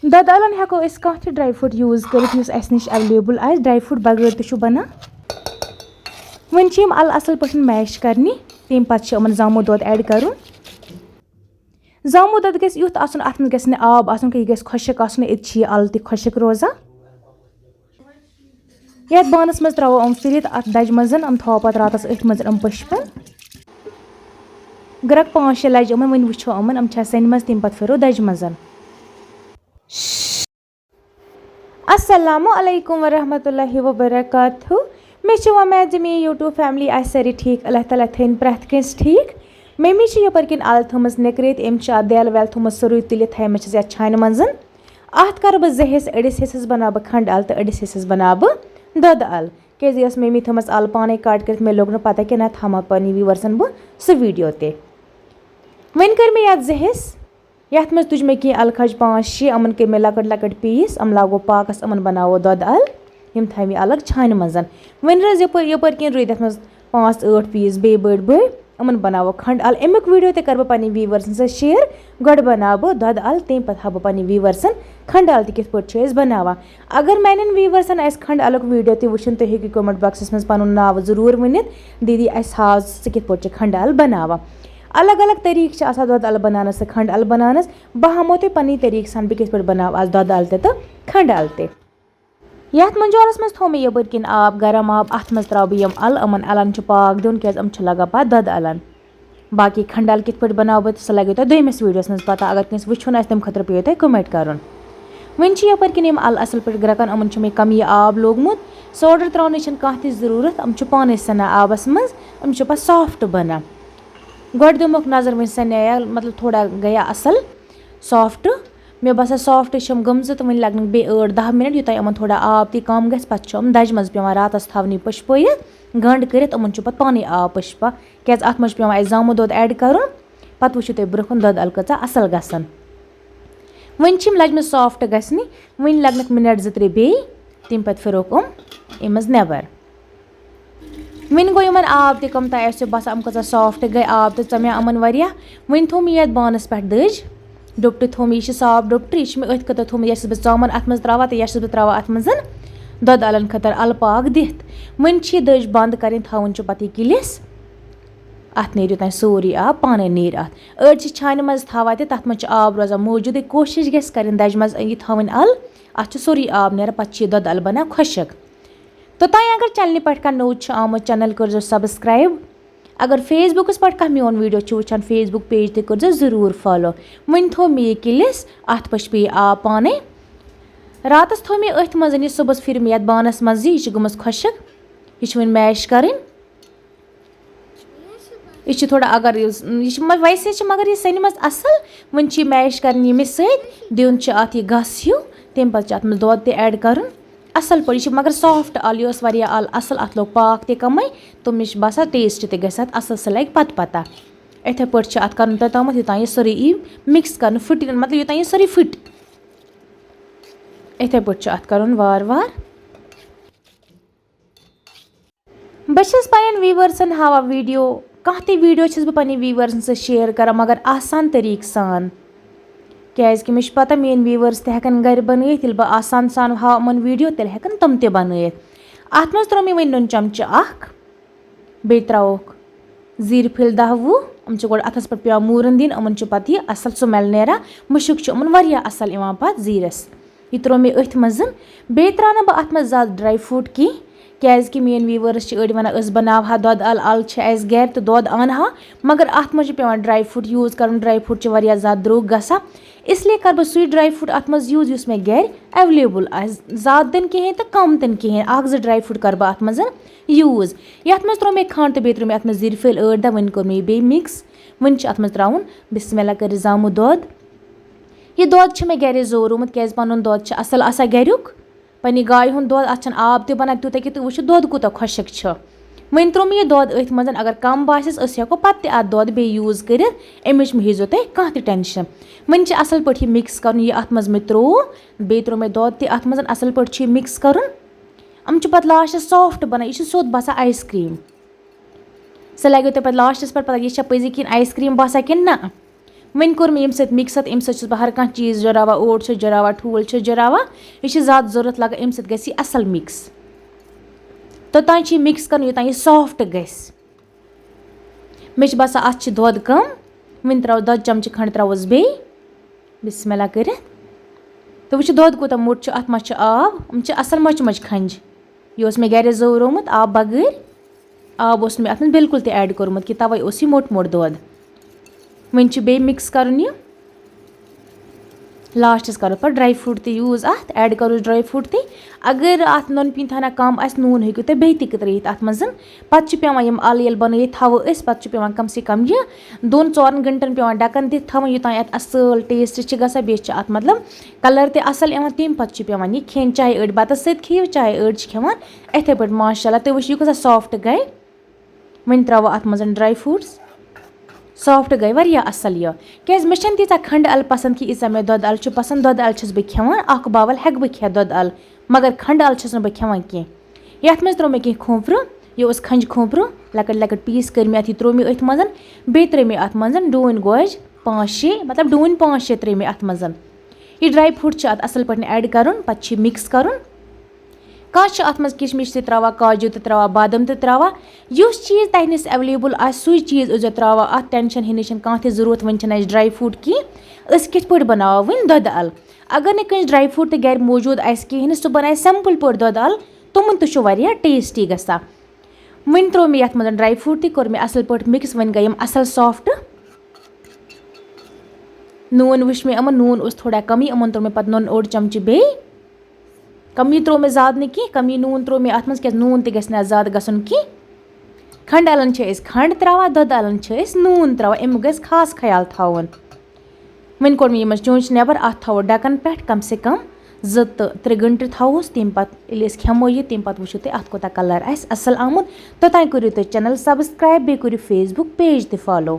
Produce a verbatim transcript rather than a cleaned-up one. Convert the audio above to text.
دۄدٕ اَلَن ہٮ۪کو أسۍ کانٛہہ تہِ ڈراے فروٗٹ یوٗز کٔرِتھ یُس اَسہِ نِش ایویلیبل آسہِ، ڈراے فروٗٹ بغٲر تہِ چھُ بَنان۔ وۄنۍ چھِ یِم اَلہٕ اَصٕل پٲٹھۍ میش کَرنہِ، تَمہِ پَتہٕ چھِ یِمَن زامُت دۄد ایڈ کَرُن۔ زامُت دۄد گژھِ یُتھ آسُن، اَتھ منٛز گژھِ نہٕ آب آسُن کینٛہہ، یہِ گژھِ خۄشک آسُن، أتۍ چھِ یہِ اَلہٕ تہِ خۄشک روزان۔ یَتھ بانَس منٛز ترٛاوو یِم پھِرِتھ اَتھ دَجہِ منٛز، یِم تھاوو پَتہٕ راتَس أتھۍ منٛز یِم پٔشپَن۔ گرٛٮ۪کھ پانٛژھ شےٚ لَجہِ یِمَن، وۄنۍ وٕچھو یِمَن، یِم چھا سٮ۪نہِ منٛز، تَمہِ پَتہٕ پھِرو دَجہِ منٛز۔ السلام علیکم ورحمۃ اللہ وبرکاتہ۔ مےٚ چھِ وۄمید زِ میٛٲنۍ یوٗٹیوٗب فیملی آسہِ سٲری ٹھیٖک۔ اللہ تعالیٰ تھٲیِن پرٛٮ۪تھ کٲنٛسہِ ٹھیٖک۔ مٔمی چھِ یَپٲرۍ کِنۍ اَلہٕ تھٲومٕژ نِکرِتھ، أمۍ چھِ اَتھ دیلہٕ ویلہٕ تھوٚومُت سورُے تُلِتھ تھایمَژٕ چھَس یَتھ چھانہِ منٛز۔ اَتھ کَرٕ بہٕ زٕ حِصہٕ، أڑِس حِصَس بَناو بہٕ کھنٛڈ اَلہٕ تہٕ أڑِس حِصَس بَناو بہٕ دۄدٕ اَلہٕ، کیٛازِ یۄس مٔمی تھٲومٕژ اَلہٕ پانَے کَٹ کٔرِتھ، مےٚ لوٚگ نہٕ پَتہ کینٛہہ، نَتہٕ تھاوہا پَنٕنۍ ویٖوَرسَن بہٕ سُہ ویٖڈیو تہِ۔ وۄنۍ کٔر مےٚ یَتھ زٕ حِصہٕ۔ یَتھ منٛز تُج مےٚ کینٛہہ اَلہٕ کھَجہِ پانٛژھ شےٚ، یِمَن کٔرۍ مےٚ لۄکٕٹۍ لۄکٕٹۍ پیٖس، یِم لاگو پاکَس، یِمَن بَناوو دۄدٕ اَلہٕ، یِم تھاوِ مےٚ الگ چھانہِ منٛز۔ وۄنۍ رٲژ یَپٲرۍ یَپٲرۍ کِنۍ روٗدۍ یَتھ منٛز پانٛژھ ٲٹھ پیٖس بیٚیہِ بٔڑۍ بٔڑۍ، یِمَن بَناوو کھنٛڈ اَلہٕ۔ اَمیُک ویٖڈیو تہِ کَرٕ بہٕ پنٛنہِ ویٖوَرسَن سۭتۍ شِیَر۔ گۄڈٕ بَناو بہٕ دۄدٕ اَلہٕ، تَمہِ پَتہٕ ہاوٕ بہٕ پنٛنہِ ویٖوَرسَن کھنٛڈ اَلہٕ تہِ کِتھ پٲٹھۍ چھِ أسۍ بَناوان۔ اگر میٛانٮ۪ن ویٖوَرسَن آسہِ کھنٛڈ اَلُک ویٖڈیو تہِ وٕچھُن، تُہۍ ہیٚکِو کمنٹ باکسَس منٛز پَنُن ناو ضروٗر ؤنِتھ، "دیٖدی، اَسہِ ہاو ژٕ کِتھ پٲٹھۍ چھِ کھنٛڈ اَلہٕ بَناوان۔" الگ الگ طریٖقہٕ چھِ آسان دۄدٕ اَلہٕ بَناونَس تہٕ کھنٛڈ اَلہٕ بَناونَس۔ بہٕ ہاومو تۄہہِ پنٛنی طریٖقہٕ سان بہٕ کِتھ پٲٹھۍ بَناوٕ آز دۄدٕ اَلہٕ تہِ تہٕ کھنٛڈ اَلہٕ تہِ۔ یَتھ مۄنجہِ اَلَس منٛز تھوٚو مےٚ یَپٲرۍ کِنۍ آب، گرم آب، اَتھ منٛز ترٛاوٕ بہٕ یِم اَلہٕ، یِمَن اَلَن چھُ پاکھ دیُن، کیٛازِ یِم چھِ لَگان پَتہٕ دۄدٕ اَلَن۔ باقٕے کھنٛڈ اَلہٕ کِتھ پٲٹھۍ بَناوٕ بہٕ تہٕ سُہ لَگیو تۄہہِ دوٚیمِس ویٖڈیوَس منٛز پَتہ۔ اگر کٲنٛسہِ وٕچھُن آسہِ، تَمہِ خٲطرٕ پیٚیو تۄہہِ کمنٹ کَرُن۔ وۄنۍ چھِ یَپٲرۍ کِنۍ یِم اَلہٕ اَصٕل پٲٹھۍ گرٛٮ۪کان، یِمَن چھُ مےٚ کَمٕے آب لوگمُت۔ سوڈَر ترٛاونٕچ چھَنہٕ کانٛہہ تہِ ضروٗرت، یِم چھِ پانَے سَنان آبَس منٛز، یِم چھِ پَتہٕ سافٹ بَنان۔ گۄڈٕ دِموکھ نظر، وۄنۍ سَنییا، مطلب، تھوڑا گٔیا اَصٕل سافٹ۔ مےٚ باسان سافٹ چھِ یِم گٔمژٕ تہٕ وۄنۍ لَگَن بیٚیہِ ٲٹھ دَہ مِنَٹ، یوٚتام یِمَن تھوڑا آب تہِ کَم گژھِ۔ پَتہٕ چھِ یِم دَجہِ منٛز پٮ۪وان راتَس تھاونہِ پٔشپٲیِتھ، گنٛڈ کٔرِتھ، یِمَن چھُ پَتہٕ پانَے آب پٔشپان، کیٛازِ اَتھ منٛز چھُ پٮ۪وان اَسہِ زامُت دۄد ایڈ کَرُن۔ پَتہٕ وٕچھِو تُہۍ برٛونٛہہ کُن دۄدٕ اَلہٕ کۭژاہ اَصٕل گژھن۔ وۄنۍ چھِ یِم لَجہِ منٛز سافٹ گژھنہِ، وۄنۍ لَگنَکھ مِنَٹ زٕ ترٛےٚ بیٚیہِ، تَمہِ پَتہٕ پھِرہوکھ یِم اَمہِ منٛز نٮ۪بَر۔ وۄنۍ گوٚو یِمَن آب تہِ کَم، تۄہہِ آسیو باسان یِم کۭژاہ سافٹ گٔے، آب تہِ ژَمیو یِمَن واریاہ۔ وۄنۍ تھوٚو مےٚ یَتھ بانَس پٮ۪ٹھ دٔج، ڈُپٹہٕ تھوٚو مےٚ، یہِ چھِ صاف ڈُپٹہٕ، یہِ چھِ مےٚ أتھۍ خٲطرٕ تھوٚومُت، یَتھ چھَس بہٕ ژامَن اَتھ منٛز ترٛاوان تہٕ یَتھ چھَس بہٕ ترٛاوان اَتھ منٛز دۄدٕ اَلَن خٲطرٕ اَلہٕ پاک دِتھ۔ وۄنۍ چھِ یہِ دٔج بنٛد کَرٕنۍ، تھاوُن چھُ پَتہٕ یہِ کِلِس، اَتھ نیرِ یوٚتام سورُے آب، پانَے نیرِ اَتھ۔ أڑۍ چھِ چھانہِ منٛز تھاوان تہِ، تَتھ منٛز چھُ آب روزان موٗجوٗدٕے۔ کوٗشِش گژھِ کَرٕنۍ دَجہِ منٛز یہِ تھاوٕنۍ اَلہٕ، اَتھ چھُ سورُے آب نیران، پَتہٕ چھِ یہِ دۄدٕ اَلہٕ بَنان خۄشک۔ توٚتام اگر چینلہِ پٮ۪ٹھ کانٛہہ نوٚو چھُ آمُت، چینل کٔرزیٚو سبسکرایب۔ اگر فیس بُکَس پٮ۪ٹھ کانٛہہ میون ویڈیو چھُ وٕچھان، فیس بُک پیج تہِ کٔرزیٚو ضروٗر فالو۔ وۄنۍ تھوٚو مےٚ یہِ کِلِس، اَتھ پٮ۪ٹھ پیٚیہِ آب پانَے۔ راتَس تھوٚو مےٚ أتھۍ منٛز یہِ، صُبحَس پھِر مےٚ یَتھ بانَس منٛز یہِ، یہِ چھِ گٔمٕژ خۄشک۔ یہِ چھِ وۄنۍ میش کَرٕنۍ۔ یہِ چھِ تھوڑا، اگر یہِ، یہِ چھِ مہ-، ویسے چھِ مگر یہِ سَنہِ منٛز اَصٕل۔ وۄنۍ چھِ یہِ میش کَرٕنۍ ییٚمِس سۭتۍ، دیُن چھُ اَتھ یہِ گَس ہیوٗ، تَمہِ پَتہٕ چھُ اَتھ منٛز دۄد تہِ ایڈ کَرُن۔ اَصٕل پٲٹھۍ، یہِ چھِ مگر سافٹ اَلہٕ، یہِ اوس واریاہ اَلہٕ اَصٕل، اَتھ لوٚگ پاکھ تہِ کَمٕے، تہٕ مےٚ چھِ باسان ٹیسٹ تہِ گژھِ اَتھ اَصٕل، سُہ لَگہِ پَتہٕ پَتہ۔ یِتھَے پٲٹھۍ چھِ اَتھ کَرُن توٚتامَتھ، یوٚتام یہِ سورُے یی مِکس کَرنہٕ، پھٕٹہِ، مطلب، یوٚتام یہِ سورُے پھٕٹہِ۔ یِتھَے پٲٹھۍ چھُ اَتھ کَرُن وارٕ وارٕ۔ بہٕ چھَس پنٛنٮ۪ن ویٖوَرسَن ہاوان ویٖڈیو، کانٛہہ تہِ ویٖڈیو چھَس بہٕ پنٛنٮ۪ن ویٖوَرسَن سۭتۍ شِیَر کَران، مگر آسان طریٖقہٕ سان، کیٛازِکہِ مےٚ چھِ پَتہ میٛٲنۍ ویٖوَرس تہِ ہٮ۪کَن گَرِ بَنٲیِتھ۔ ییٚلہِ بہٕ آسان سان ہاوٕ یِمَن ویٖڈیو، تیٚلہِ ہٮ۪کَن تِم تہِ بَنٲیِتھ۔ اَتھ منٛز ترٛوو مےٚ وۄنۍ نُن چَمچہٕ اَکھ، بیٚیہِ ترٛاووکھ زیٖرِ پھٔلۍ دَہ وُہ۔ یِم چھِ گۄڈٕ اَتھَس پٮ۪ٹھ پٮ۪وان موٗرَن دِنۍ، یِمَن چھُ پَتہٕ یہِ اَصٕل smell نیران، مُشُک چھُ یِمَن واریاہ اَصٕل یِوان پَتہٕ زیٖرِس۔ یہِ ترٛوو مےٚ أتھۍ منٛز۔ بیٚیہِ ترٛاونہٕ بہٕ اَتھ منٛز زیادٕ ڈرٛاے فرٛوٗٹ کینٛہہ، کیٛازِکہِ میٛٲنۍ ویٖوَرٕس چھِ أڑۍ وَنان، "أسۍ بَناوہا دۄدٕ اَلہٕ، اَلہٕ چھِ اَسہِ گَرِ تہٕ دۄد اَنہا"، مگر اَتھ منٛز چھُ پٮ۪وان ڈرٛاے فرٛوٗٹ یوٗز کَرُن، ڈرٛاے فرٛوٗٹ چھِ واریاہ زیادٕ درٛوگ گژھان، اِسلیے کَرٕ بہٕ سُے ڈرٛاے فرٛوٗٹ اَتھ منٛز یوٗز یُس مےٚ گَرِ ایویلیبٕل آسہِ، زیادٕ تہِ نہٕ کِہیٖنۍ تہٕ کَم تہِ نہٕ کِہیٖنۍ، اَکھ زٕ ڈرٛاے فرٛوٗٹ کَرٕ بہٕ اَتھ منٛز یوٗز۔ یَتھ منٛز ترٛوو مےٚ کھنٛڈ تہٕ بیٚیہِ ترٛوو مےٚ اَتھ منٛز زِرِ پھٔلۍ ٲٹھ دَہ، وۄنۍ کوٚر مےٚ یہِ بیٚیہِ مِکس۔ وۄنۍ چھُ اَتھ منٛز ترٛاوُن بسم اللہ کٔرِتھ زامُت دۄد۔ یہِ دۄد چھُ مےٚ گَرے زورومُت، کیٛازِ پَنُن دۄد چھُ اَصٕل آسان گَریُک۔ پنٛنہِ گایہِ ہُنٛد دۄد، اَتھ چھَنہٕ آب تہِ بَنان تیوٗتاہ کہِ تُہۍ وٕچھِو دۄد کوٗتاہ خۄشک چھُ۔ وۄنۍ ترٛوو مےٚ یہِ دۄد أتھۍ منٛز، اگر کَم باسٮ۪س، أسۍ ہٮ۪کو پَتہٕ تہِ اَتھ دۄد بیٚیہِ یوٗز کٔرِتھ، اَمِچ مہٕ ہیٚزیو تُہۍ کانٛہہ تہِ ٹٮ۪نشَن۔ وۄنۍ چھِ اَصٕل پٲٹھۍ یہِ مِکس کَرُن، یہِ اَتھ منٛز مےٚ ترٛوو، بیٚیہِ ترٛوو مےٚ دۄد تہِ اَتھ منٛز، اَصٕل پٲٹھۍ چھُ یہِ مِکس کَرُن۔ یِم چھِ پَتہٕ لاسٹَس سافٹ بَنان، یہِ چھُ سیوٚد باسان آیِس کرٛیٖم۔ سُہ لَگیو تۄہہِ پَتہٕ لاسٹَس پٮ۪ٹھ پَتہ، یہِ چھا پٔزی کِنۍ آیِس کرٛیٖم باسان کِنہٕ نہ۔ وۄنۍ کوٚر مےٚ ییٚمہِ سۭتۍ مِکس اَتھ، اَمہِ سۭتۍ چھَس بہٕ ہر کانٛہہ چیٖز جوراوان، اوٹ چھَس جوراوان، ٹھوٗل چھَس جوراوان، یہِ چھِ زیادٕ ضوٚرَتھ لَگان، اَمہِ سۭتۍ گژھِ یہِ اَصٕل مِکس۔ توٚتام چھِ یہِ مِکس کَرُن، یوٚتام یہِ سافٹ گژھِ۔ مےٚ چھِ باسان، اَتھ چھِ دۄد کَم، وۄنۍ ترٛاوٕ دۄدٕ چمچہٕ کھنٛڈ ترٛاوَس بیٚیہِ، بسم اللہ کٔرِتھ۔ تہٕ وٕچھِو، دۄد کوٗتاہ موٚٹ چھُ، اَتھ منٛز چھُ آب، یِم چھِ اَصٕل مۄچہِ مۄچہِ کھنٛجہِ۔ یہِ اوس مےٚ گَرِ زورومُت آب بغٲرۍ، آب اوس نہٕ مےٚ اَتھ منٛز بِلکُل تہِ ایڈ کوٚرمُت کینٛہہ، تَوَے اوس یہِ موٚٹ موٚٹ دۄد۔ وۄنۍ چھُ بیٚیہِ مِکس کَرُن یہِ۔ لاسٹَس کَرو پَتہٕ ڈرٛاے فرٛوٗٹ تہِ یوٗز اَتھ، ایڈ کَرو ڈرٛاے فرٛوٗٹ تہِ۔ اگر اَتھ نُن پیٖنٛتہِ ہنا کَم آسہِ، نوٗن ہیٚکِو تُہۍ بیٚیہِ تہِ ترٛٲیِتھ اَتھ منٛز۔ پَتہٕ چھِ پٮ۪وان یِم اَلہٕ ییٚلہِ بَنٲیِتھ تھاوو أسۍ، پَتہٕ چھِ پٮ۪وان کَم سے کَم یہِ دۄن ژورَن گھنٹَن پٮ۪وان ڈَکَن دِتھ تھاوُن، یوٚتام اَتھ اَصٕل ٹیسٹ چھِ گژھان، بیٚیہِ چھِ اَتھ مطلب کَلَر تہِ اَصٕل یِوان۔ تَمہِ پَتہٕ چھِ پٮ۪وان یہِ کھیٚنۍ، چاہے أڑۍ بَتَس سۭتۍ کھیٚیِو، چاہے أڑۍ چھِ کھٮ۪وان یِتھَے پٲٹھۍ۔ ماشاء اللہ، تُہۍ وٕچھِو، یہِ کۭژاہ سافٹ گٔے۔ وۄنۍ ترٛاوو اَتھ منٛز ڈرٛاے فرٛوٗٹٕس۔ سافٹ گٔے واریاہ اَصٕل یہِ، کیٛازِ مےٚ چھَنہٕ تیٖژاہ کھنٛڈٕ اَلہٕ پَسنٛد کہِ ییٖژاہ مےٚ دۄدٕ اَلہٕ چھِ پَسنٛد۔ دۄدٕ اَلہٕ چھَس بہٕ کھٮ۪وان، اَکھ باوَل ہٮ۪کہٕ بہٕ کھٮ۪تھ دۄدٕ اَلہٕ، مگر کھنٛڈٕ اَلہٕ چھَس نہٕ بہٕ کھٮ۪وان کینٛہہ۔ یَتھ منٛز ترٛوو مےٚ کینٛہہ کھوٗپرٕ، یہِ اوس کھنٛجہِ کھوٗپرٕ، لۄکٕٹۍ لۄکٕٹۍ پیٖس کٔرۍ مےٚ اَتھ، یہِ ترٛوو مےٚ أتھۍ منٛز۔ بیٚیہِ ترٛٲے مےٚ اَتھ منٛز ڈوٗنۍ گوجہِ پانٛژھ شےٚ، مطلب ڈوٗنۍ پانٛژھ شےٚ ترٛٲے مےٚ اَتھ منٛز۔ یہِ ڈرٛاے فرٛوٗٹ چھِ اَتھ اَصٕل پٲٹھۍ ایڈ کَرُن، پَتہٕ چھِ یہِ مِکس کَرُن۔ کانٛہہ چھُ اَتھ منٛز کِشمِش تہِ ترٛاوان، کاجوٗ تہِ ترٛاوان، بادام تہِ ترٛاوان۔ یُس چیٖز تۄہہِ نِش ایویلیبل آسہِ، سُے چیٖز ٲسۍزیو ترٛاوان۔ اَتھ ٹٮ۪نشَن ہٮ۪نٕچ چھَنہٕ کانٛہہ تہِ ضروٗرت۔ وۄنۍ چھِنہٕ اَسہِ ڈرٛاے فرٛوٗٹ کینٛہہ، أسۍ کِتھ پٲٹھۍ بَناوو وۄنۍ دۄدٕ اَلہٕ؟ اگر نہٕ کٲنٛسہِ ڈرٛاے فرٛوٗٹ تہِ گَرِ موٗجوٗد آسہِ کِہیٖنۍ، سُہ بَنایہِ سِمپٕل پٲٹھۍ دۄدٕ اَلہٕ، تِمَن تہِ چھُ واریاہ ٹیسٹی گژھان۔ وۄنۍ ترٛوو مےٚ یَتھ منٛز ڈرٛاے فرٛوٗٹ تہِ، کوٚر مےٚ اَصٕل پٲٹھۍ مِکس، وۄنۍ گٔے یِم اَصٕل سافٹ۔ نوٗن وٕچھ مےٚ یِمَن، نوٗن اوس تھوڑا کَمٕے، یِمَن ترٛوو مےٚ پَتہٕ نُن اوٚڑ چَمچہٕ بیٚیہِ۔ کَمی ترٛوو مےٚ زیادٕ نہٕ کینٛہہ، کَمی نوٗن ترٛوو مےٚ اَتھ منٛز، کیٛازِ نوٗن تہِ گژھِ نہٕ اَتھ زیادٕ گژھُن کینٛہہ۔ کھنٛڈٕ اَلَن چھِ أسۍ کھنٛڈ ترٛاوان، دۄدٕ اَلَن چھِ أسۍ نوٗن ترٛاوان، اَمیُک گژھِ خاص خیال تھاوُن۔ وۄنۍ کوٚڑ مےٚ یہِ منٛز چونٛچہِ نٮ۪بَر، اَتھ تھاوو ڈَکَن پٮ۪ٹھ کَم سے کَم زٕ تہٕ ترٛےٚ گھنٹہٕ تھاووس، تَمہِ پَتہٕ ییٚلہِ أسۍ کھٮ۪مو یہِ، تَمہِ پَتہٕ وٕچھِو تُہۍ اَتھ کوٗتاہ کَلَر آسہِ اَصٕل آمُت۔ توٚتام کٔرِو تُہۍ چَنَل سَبسکرٛایب، بیٚیہِ کٔرِو Facebook page تہِ follow۔